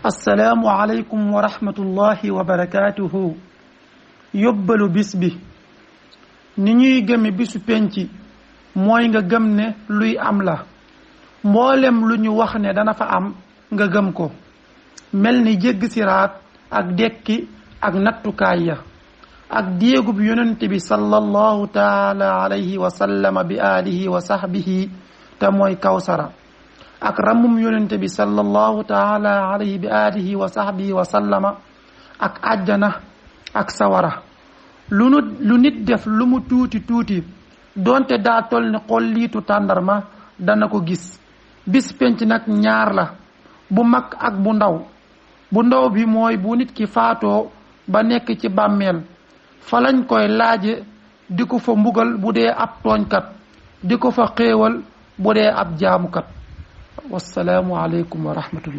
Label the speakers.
Speaker 1: assalaamu aleykum wa rahmatullahi wa barakaatuhu. yóbbalu bis bi ni ñuy gëme bisu penci mooy nga gëm ne luy am la mboolem lu ñu wax ne dana fa am nga gëm ko mel ni jégg siraat ak dekki ak nattukaay ya ak déegub yonente bi sallallahu taala alayhi wa sallama bi alihi wa sahbihi te mooy kawsara ak ramum yonente bi sallallahu taala alayhi bi alihi wa sahbihi wa sallama ak àjjana ak sawara lu nit def lu mu tuuti tuuti donte daa tol ni xolliitu tàndarma dana ko gis. bis penc nag ñaar la bu mag ak bu ndaw bi mooy bu nit ki faatoo ba nekk ci bàmmeel fa lañ koy laaje di ko fa mbugal bu dee ab tooñkat di ko fa xéewal bu dee ab jaamukat wassalaamu aleykum wa rahmatullah.